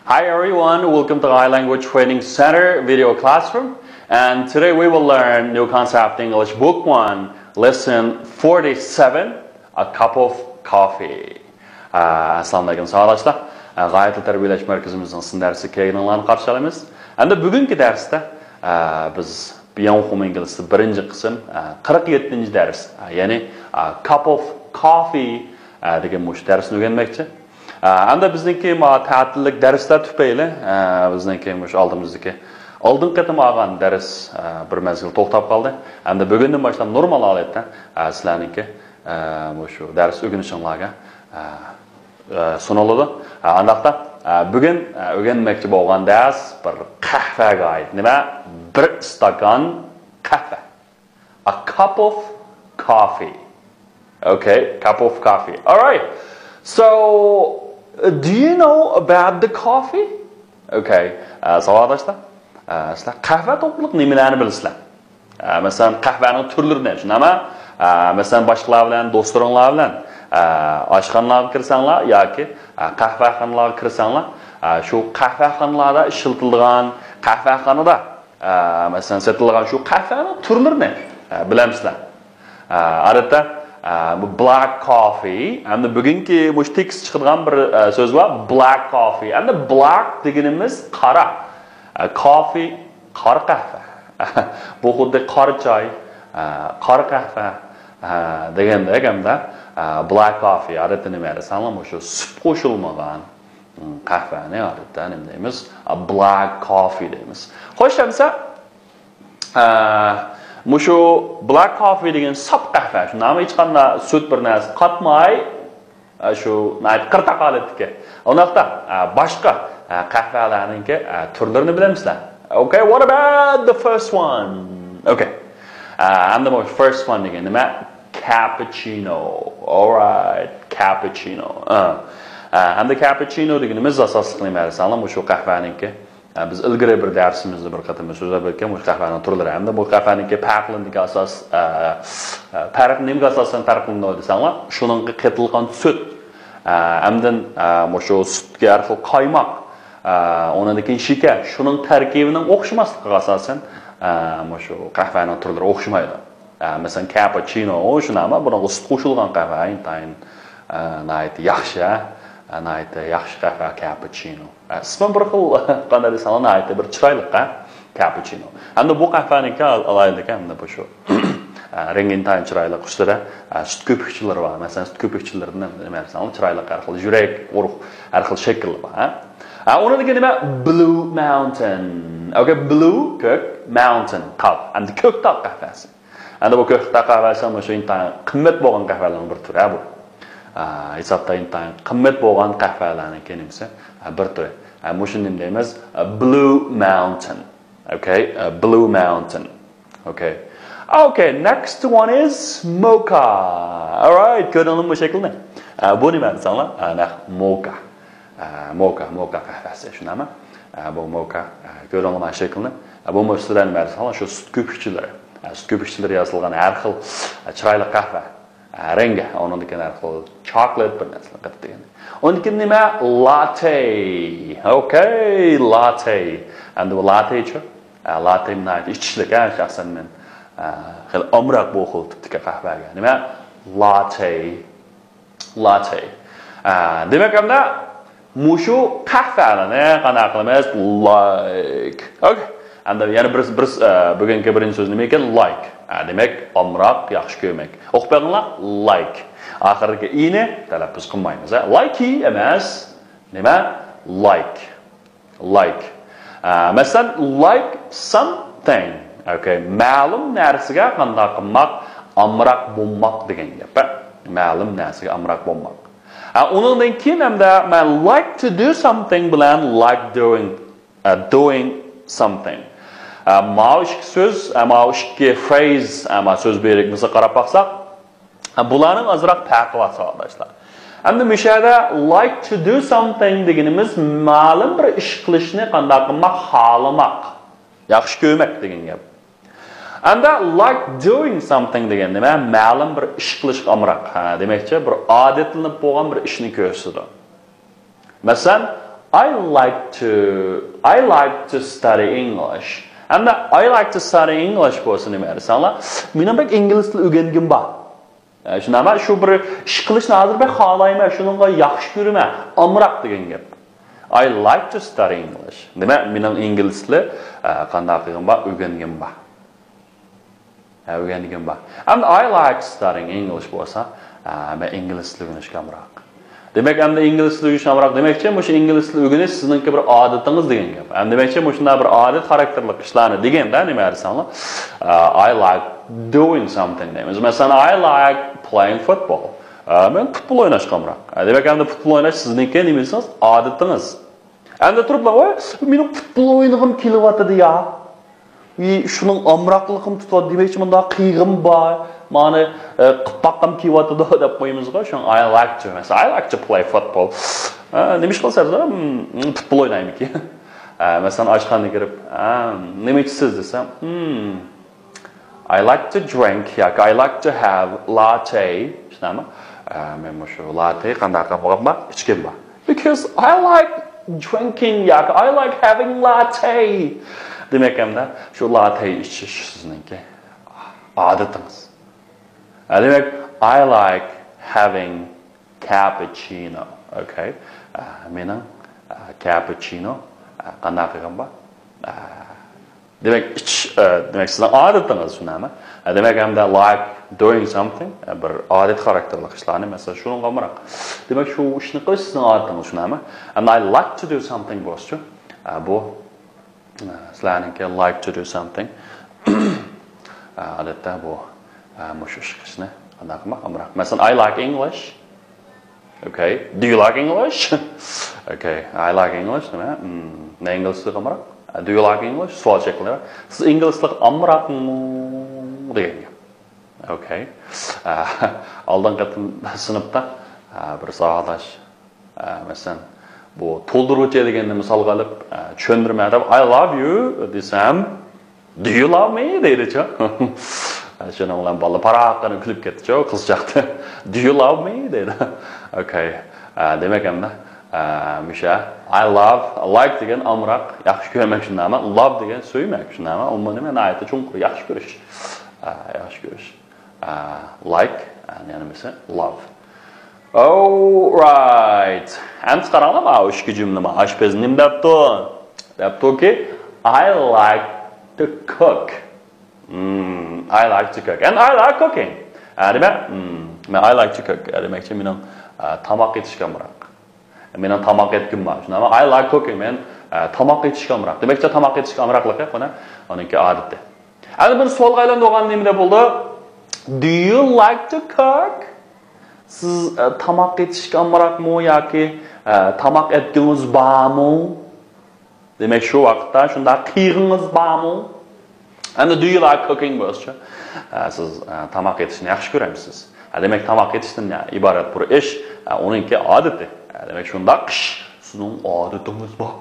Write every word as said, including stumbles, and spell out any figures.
Hi everyone, welcome to Thai Language Training Center video classroom. And today we will learn New Concept English Book one, Lesson forty-seven, A Cup of Coffee. ئە، ئەسسالامۇئەلەيكۇم ساۋاقداشلار. ئە، غايەتلىك تەربىيەلەش مەركىزىمىزنىڭ سىن دەرسلىك يىغىنىڭلارنى قارشى ئالايمىز. ئەمدى بۈگۈنكى دەرستە، ئە، بىز بىياڭخۇ مىڭگىلىسى بىرىنچى قىسىم، ئە، قىرىق يەتتىنچى دەرس، ئە، يەنى، ئە، Cup of Coffee، ئە، دېگەن مۇشۇ دەرسنى ئۆگەنمەكچى. ئە، ئەمدى بىزنىڭكى ما تەتىللىك دەرسلەر تۈپەيلى، ئە، بىزنىڭكى مۇشۇ ئالدىمىزدىكى ئالدىنقى قېتىم ئالغان دەرس، ئە، بىر مەزگىل توختاپ قالدى. ئەمدى بۈگۈندىن باشلاپ نورمال ھالەتتە، ئە، سىلەرنىڭكى، ئە، مۇشۇ دەرس ئۆگىنىشىڭلارغا، ئە، ئە، سۇنۇلىدۇ. ئە، ئانداقتا، ئە، بۈگۈن، ئە، ئۆگەنمەكچى بولغان دەرس بىر قەھۋەگە ئائىت. نېمە؟ بىر ئىستاكان قەھۋە. A cup of coffee. Okay, cup of coffee. All right. So, do you know about the coffee? Okay. ئە، ساۋاقداشلار، ئە، سىلەر قەھۋە توغرۇلۇق نېمىلەرنى بىلىسىلەر؟ ئە، مەسىلەن، قەھۋەنىڭ تۈرلىرىنى، شۇنداقمۇ؟ ئە، مەسىلەن، باشقىلار بىلەن، دوستلىرىڭلار بىلەن، ئە، ئاشخانىلارغا كىرسەڭلار ياكى، ئە، قەھۋەخانىلارغا كىرسەڭلار، ئە، شۇ قەھۋەخانىلاردا ئىشلىتىلىدىغان، قەھۋەخانىدا، ئە، مەسىلەن، سېتىلىدىغان شۇ قەھۋەنىڭ تۈرلىرىنى، ئە، بىلەمسىلەر؟ ئە، ئادەتتە، ئە، بۇ black coffee، ئەمدى بۈگۈنكى مۇشۇ تېكىست چىقىدىغان بىر، ئە، سۆز بار، black coffee. ئەمدى black دېگىنىمىز قارا. ئە، coffee، قارا قەھۋە. بۇ خۇددى قارا چاي، ئە، قارا قەھۋە، ئە، دېگەندەك ھەمدە، ئە، black coffee، ئادەتتە نېمە دېسەڭلار، مۇشۇ سۈت قوشۇلمىغان، م، قەھۋەنى ئادەتتە نېمە دەيمىز؟ ئە، black coffee دەيمىز. خوش، ئەمسە، ئە، مۇشۇ black coffee دېگەن ساپ قەھۋە، شۇنداقمۇ؟ ھېچقانداق سۈت، بىر نەرسە قاتماي، ئە، شۇ ناھايىتى قىرتاق ھالەتتىكى. ئۇنداقتا، ئە، باشقا، ئە، قەھۋەلەرنىڭكى، ئە، تۈرلىرىنى بىلەمسىلەر؟ Okay, what about the first one? Okay. ئە، ئەمدى بۇ first one دېگەن نېمە؟ Cappuccino. All right, cappuccino. ئە. ئە، ئەمدى cappuccino دېگىنىمىز ئاساسلىق نېمە دېسەڭلار، مۇشۇ قەھۋەنىڭكى. ئە، بىز ئىلگىرى بىر دەرسىمىزدە بىر قېتىم سۆزلەپ ئۆتكەن مۇشۇ قەھۋەنىڭ تۈرلىرى ھەمدە بۇ قەھۋەنىڭكى پەرقلىنىدىكى ئاساس، ئە، ئە، پەرق نېمىگە ئاساسەن پەرقلىنىدۇ دېسەڭلار، شۇنىڭغا قېتىلغان سۈت، ئە، ئەمدىن، ئە، مۇشۇ سۈتكە ھەر خىل قايماق، ئە، ئۇنىڭدىن كېيىن شېكەر، شۇنىڭ تەركىبىنىڭ ئوخشىماسلىقىغا ئاساسەن، ئە، مۇشۇ قەھۋەنىڭ تۈرلىرى ئوخشىمايدۇ. ئە، مەسىلەن، كاپۇچىنو، شۇنداقمۇ؟ بۇنىڭغا سۈت قوشۇلغان قەھۋە ئىنتايىن، ئە، ناھايىتى ياخشى، ئە، ناھايىتى ياخشى قەھۋە كاپۇچىنو. ئە، ئىسمى بىر خىل، قانداق دېسەڭلار، ناھايىتى بىر چىرايلىق، ئە، كاپۇچىنو. ئەمدى بۇ قەھۋەنىڭكى ئالايلىق، ئەمدى بۇ شۇ، ئە، رەڭگى ئىنتايىن چىرايلىق، ئۈستىدە، ئە، سۈت كۆپۈكچىلىرى بار. مەسىلەن، سۈت كۆپۈكچىلىرىدىن نېمە دېسەڭلار، چىرايلىق، ھەر خىل يۈرەك، ئۇرۇق، ھەر خىل شەكىلى بار، ھە. ئە، ئۇنىڭدىكى نېمە؟ Blue Mountain. Okay, blue، كۆك، mountain، تاغ. ئەمدى كۆك تاغ قەھۋەسى. ئەمدى بۇ كۆك تاغ قەھۋەسى مۇشۇ ئىنتايىن قىممەت بولغان قەھۋەلەرنىڭ بىر تۈرى، ھە، بۇ. ئە، ھېسابتا ئىنتايىن قىممەت بولغان قەھۋەلەرنىڭكى نېمىسى؟ ئە، بىر تۈرى. ئە، مۇشۇنى نېمە دەيمىز؟ ئە، Blue Mountain. Okay, ئە، Blue Mountain. Okay. Okay, next one is mocha. All right, كۆردۈڭلارمۇ بۇ شەكىلنى؟ ئە، بۇ نېمە دېسەڭلار؟ ئە، نەق موكا. ئە، موكا، موكا قەھۋەسى، شۇنداقمۇ؟ ئە، بۇ موكا، ئە، كۆردۈڭلارمۇ شەكىلنى؟ ئە، بۇمۇ ئۈستىدە نېمە دېسەڭلار؟ شۇ سۈت كۆپۈكچىلىرى. ئە، سۈت كۆپۈكچىلىرى ياسالغان ھەر خىل، ئە، چىرايلىق قەھۋە. ئە، رەڭگى، ئۇنىڭدىكى ھەر خىل chocolate بىر نەرسىلەر قېتىپ دېگەن. ئۇنىڭدىكى نېمە؟ Latte. Okay, latte. ئەمدى بۇ لاتتېچۇ؟ ئە، لاتتې ناھايىتى ئىچىشلىك، ھە، شەخسەن مەن، ئە، خېلى ئامراق بۇ خىل تىپتىكى قەھۋەگە. نېمە؟ لاتتې. لاتتې. ئە، دېمەك، ئەمدى مۇشۇ قەھۋەلەرنى قانداق قىلىمىز؟ Like. Okay. ئەمدى يەنە بىر، بىر، ئە، بۈگۈنكى بىرىنچى سۆز نېمە ئىكەن؟ Like. ئە، دېمەك، ئامراق، ياخشى كۆرمەك. ئوقۇپ بېقىڭلار. Like. ئاخىرىدىكى ئىنى تەلەپپۇز قىلمايمىز، ھە؟ Likey ئەمەس. نېمە؟ Like. Like. ئە، مەسىلەن، like something. Okay. مەلۇم نەرسىگە قانداق قىلماق؟ ئامراق بولماق دېگەن گەپ، ھە؟ مەلۇم نەرسىگە ئامراق بولماق. ئە، ئۇنىڭدىن كېيىن ھەمدە مەن like to do something بىلەن like doing، ئە، doing something. ئە، ماۋۇ ئىككى سۆز، ئە، ماۋۇ ئىككى phrase، ئە، ماۋۇ سۆز بىرىكمىسىگە قاراپ باقساق، ھە، بۇلارنىڭ ئازراق پەرقى بار، ساۋاقداشلار. ئەمدى مۇشۇ يەردە like to do something دېگىنىمىز مەلۇم بىر ئىش قىلىشنى قانداق قىلماق؟ خالىماق، ياخشى كۆرمەك دېگەن گەپ. ئەمدى like doing something دېگەن نېمە؟ مەلۇم بىر ئىش قىلىشقا ئامراق. ھە، دېمەكچى، بىر ئادەتلىنىپ بولغان بىر ئىشنى كۆرسىتىدۇ. مەسىلەن، I like to I like to study English. ئەمدى I like to study English بولسا نېمە دېسەڭلار، مېنىڭ بەك ئىنگلىز تىلى ئۆگەنگۈم بار. ئە، شۇنداقمۇ شۇ بىر ئىش قىلىشنى ھازىر بەك خالايمەن، شۇنىڭغا ياخشى كۆرىمەن، ئامراق دېگەن گەپ. I like to study English. دېمەك، مېنىڭ ئىنگلىز تىلى، ئە، قانداق قىلغىنىم بار، ئۆگەنگىنىم بار. ھە، ئۆگەنگىنىم بار. ئەمدى I like studying English بولسا، ئە، مەن ئىنگلىز تىلى ئۆگىنىشكە ئامراق. دېمەك، ئەمدى ئىنگلىز تىلى ئۆگىنىش ئامراق دېمەكچى، مۇشۇ ئىنگلىز تىلى ئۆگىنىش سىزنىڭكى بىر ئادىتىڭىز دېگەن گەپ. ئەمدى دېمەكچى، مۇشۇنداق بىر ئادەت خاراكتېرلىق ئىشلارنى دېگەندە نېمە دېسەڭلار، ئا، I like doing something دەيمىز. مەسىلەن، I like playing football. ئا، مەن پۇتبول ئويناشقا ئامراق. ئا، دېمەك، ئەمدى پۇتبول ئويناش سىزنىڭكى نېمە دېسىڭىز، ئادىتىڭىز. ئەمدى تۇرۇپلا، ۋاي، مېنىڭ پۇتبول ئوينىغۇم كېلىۋاتىدۇ يا. ئى، شۇنىڭ ئامراقلىقىم تۇتۇۋاتىدۇ، دېمەكچى، مۇنداق قىلغۇم بار، مانا، ئە، قىلىپ باققۇم كېلىۋاتىدۇ دەپ قويىمىزغۇ. شۇڭا I like to، مەسىلەن، I like to play football. ئە، نېمە ئىش قىلىسىز؟ م، پۇتبول ئوينايمىكىن. ئە، مەسىلەن، ئاشخانىغا كىرىپ، ئە، نېمە ئىچىسىز دېسەم، م، I like to drink ياكى I like to have latte. شۇنداقمۇ؟ ئە، مەن مۇشۇ لاتتې قانداق قىلغان بار؟ ئىچكەن بار. Because I like drinking ياكى I like having latte. دېمەك، ئەمدى شۇ لاتتې ئىچىش سىزنىڭكى ئادىتىڭىز. ئە، دېمەك، I like having cappuccino. Okay. ئە، مېنىڭ، ئە، كاپۇچىنو، ئە، قانداق قىلغان بار؟ ئە، دېمەك، ئىچىش، ئە، دېمەك، سىزنىڭ ئادىتىڭىز شۇنداقمۇ؟ ئە، دېمەك، ئەمدى like doing something، ئە، بىر ئادەت خاراكتېرلىق ئىشلارنى، مەسىلەن، شۇنىڭغا ئامراق. دېمەك، شۇ ئىشنى قىلىش سىزنىڭ ئادىتىڭىز شۇنداقمۇ؟ ئەمدى I like to do something بولسىچۇ؟ ئە، بۇ، ئە، سىلەرنىڭكى like to do something. ئە، ئادەتتە بۇ، ئە، مۇشۇ ئىش قىلىشنى قانداق قىلماق ئامراق. مەسىلەن، I like English. Okay. Do you like English? Okay. I like English. نېمە؟ مم، مەن ئىنگلىز تىلىغا ئامراق. Do you like English? سوئال شەكلى. سىز ئىنگلىز تىلىغا ئامراقمۇ دېگەن گەپ. Okay. ئە، ئالدىنقى قېتىم سىنىپتا، ئە، بىر ساۋاقداش، ئە، مەسىلەن، بۇ تولدۇرغۇچى دېگەننى مىسالغا ئېلىپ، ئە، چۈشەندۈرمە دەپ، I love you دېسەم، Do you love me دەيدىچۇ. شۇنىڭ بىلەن بالا پاراققىنە كۈلۈپ كەتتىچۇ، قىزچاقتى. Do you love me دەيدۇ. Okay. ئە، دېمەك ئەمدى، ئە، مۇشۇ I love، like دېگەن ئامراق، ياخشى كۆرمەك شۇنداقمۇ؟ Love دېگەن سۆيمەك شۇنداقمۇ؟ ئۇمۇ نېمە؟ ناھايىتى چوڭقۇر، ياخشى كۆرۈش. ئە، ياخشى كۆرۈش. ئە، like، ئە، يەنە نېمىسى؟ Love. Alright. ئەمدى قاراڭلار، ماۋۇ ئىككى جۈملە، ماۋۇ ئاشپەز نېمە دەپتۇ؟ دەپتۇكى، I like to cook. Hmm, I like to cook. And I like cooking. ئە، دېمەك، hmm، مەن I like to cook. ئە، دېمەكچى، مېنىڭ، ئە، تاماق ئېتىشكە ئامراق. مېنىڭ تاماق ئېتكۈم بار. شۇنداقمۇ؟ I like cooking. مەن، ئە، تاماق ئېتىشكە ئامراق. دېمەكچى، تاماق ئېتىشكە ئامراقلىقى، قانا، ئۇنىڭكى ئادىتى. ئەمدى بىر سوئالغا ئايلاندۇرغان نېمە دەپ بولدى؟ Do you like to cook? سىز، ئە، تاماق ئېتىشكە ئامراقمۇ ياكى، ئە، تاماق ئەتكۈڭىز بارمۇ؟ دېمەك، شۇ ۋاقىتتا شۇنداق قىلغىڭىز بارمۇ؟ ئەمدى do you like cooking بولسىچۇ؟ ئە، سىز، ئە، تاماق ئېتىشنى ياخشى كۆرەمسىز؟ ئە، دېمەك، تاماق ئېتىشتىن ئىبارەت بىر ئىش، ئە، ئۇنىڭكى ئادىتى. ئە، دېمەك، شۇنداق ئىش سىزنىڭ ئادىتىڭىز بار.